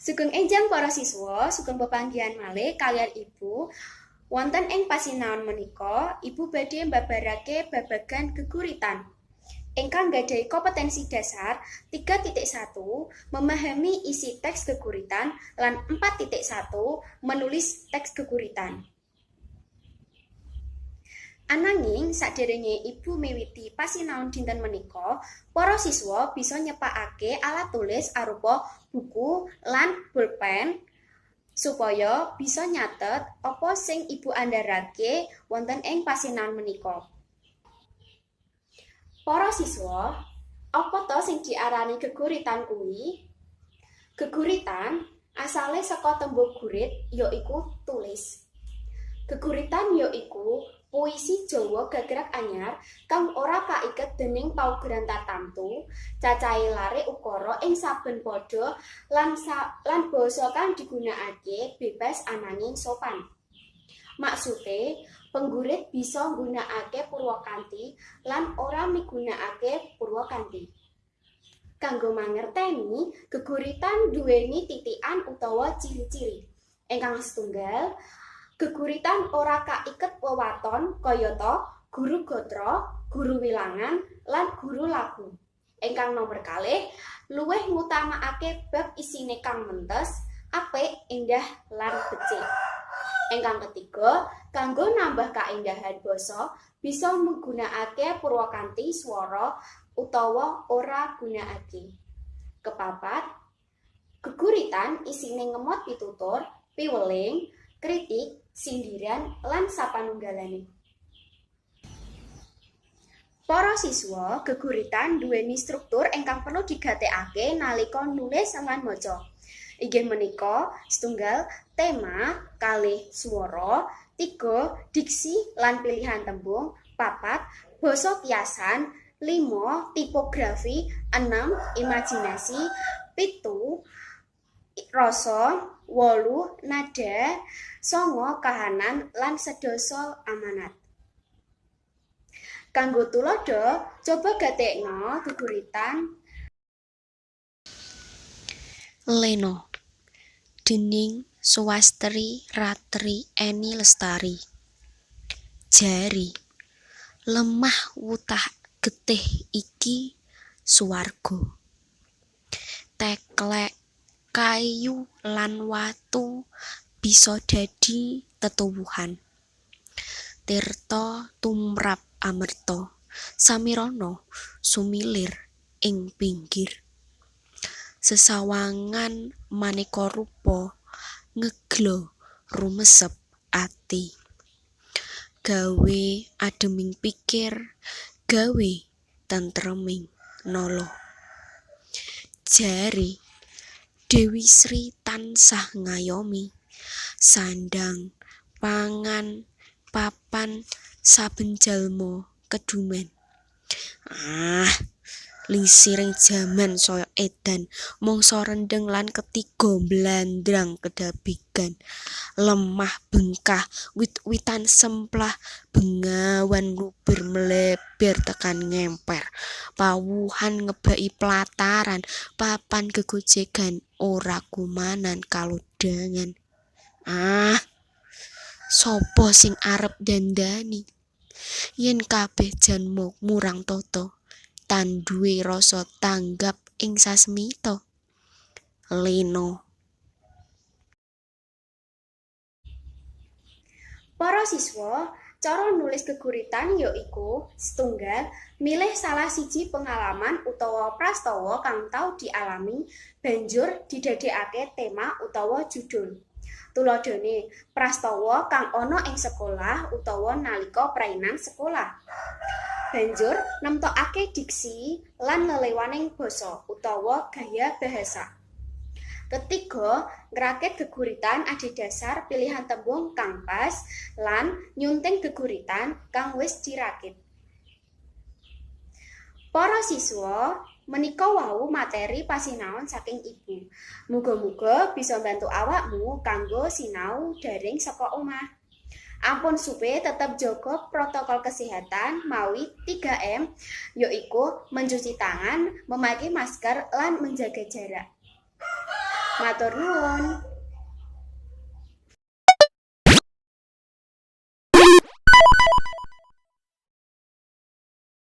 Sugeng enjang para siswa, sugeng pepanggihan malih kaliyan Ibu. Wonten ing pasinaon menika, Ibu badhe mbabarake babagan geguritan. Ingkang nggadahi kompetensi dasar 3.1 memahami isi teks geguritan lan 4.1 menulis teks geguritan. Ananging saderenge Ibu miwiti pasinaon dinten menika, para siswa bisa nyepakake alat tulis arupa buku lan bolpen supaya bisa nyatet apa sing Ibu andharake wonten ing pasinaon menika. Para siswa, apa to sing diarani geguritan kuwi? Geguritan asale saka tembung gurit, yaiku tulis. Geguritan yaiku puisi Jawa gagrag anyar kang ora kaiket dening paugeran tartamtu, cacahe larik ukara ing saben pada lan basa kang digunakake bebas ananging sopan. Maksude, penggurit bisa nggunakake purwakanthi lan ora migunakake purwakanthi. Kanggo mangerteni, geguritan nduweni titikan utawa ciri-ciri. Ingkang setunggal, geguritan ora kaiket wewaton kayata guru gatra, guru wilangan, lan guru lagu. Ingkang nomer kalih, luwih ngutamakake bab isine kang mentes, apik, endah lan becik. Ingkang ketiga, kanggo nambah kaendahan basa bisa migunakake purwakanthi swara utawa ora gunakake. Kepapat, geguritan isine ngemot pitutur, piweling, kritik, sindiran lan sapanunggalane. Para siswa, geguritan nduweni struktur ingkang perlu digatekake nalika nulis lan maca. Inggih menika setunggal tema, kalih swara, tiga diksi lan pilihan tembung, papat basa kiasan, lima tipografi, enem imajinasi, 7 rasa, 8 nada, 9 kahanan lan sedasa amanat. Kanggo tuladha, coba gatekna geguritan Lena dening Suwastri Ratri Eni Lestari. Jari lemah wutah getih iki swarga. Teklek kayu lan watu bisa dadi tetuwuhan. Tirta tumrap amerta samirana sumilir ing pinggir. Sesawangan maneka rupa ngegla rumesep ati. Gawe ademing pikir, gawe tentreming nala. Jari Dewi Sri tansah ngayomi, sandang, pangan, papan saben jalma keduman. Ah, lisiring jaman saya edan, mangsa rendheng lan ketiga mblandrang kedabigan. Lemah bengkah, wit-witan semplah, bengawan luber mleber tekan ngemper. Pawuhan ngebaki plataran, papan gegojegan ora kumanan kalodhangan. Ah, sapa sing arep dandani? Yen kabeh janma murang tata, tanduwe rasa tanggap ing sasmita. Lena. Para siswa, cara nulis geguritan yaiku setunggal milih salah siji pengalaman utawa prastawa kang tau dialami banjur didadekake tema utawa judul. Tuladhane, prastawa kang ana ing sekolah utawa nalika prainan sekolah. Banjur nemtokake diksi lan lelewaning basa utawa gaya bahasa. Ketiga, ngrakit geguritan adhedhasar pilihan tembung kang pas lan nyunting geguritan kang wis dirakit. Para siswa, menika wau materi pasinaon saking Ibu. Muga-muga bisa mbantu awakmu kanggo sinau daring saka omah. Ampun supe tetep jaga protokol kesehatan mawi 3M, yaiku mencuci tangan, memakai masker, lan menjaga jarak. Matur nuwun.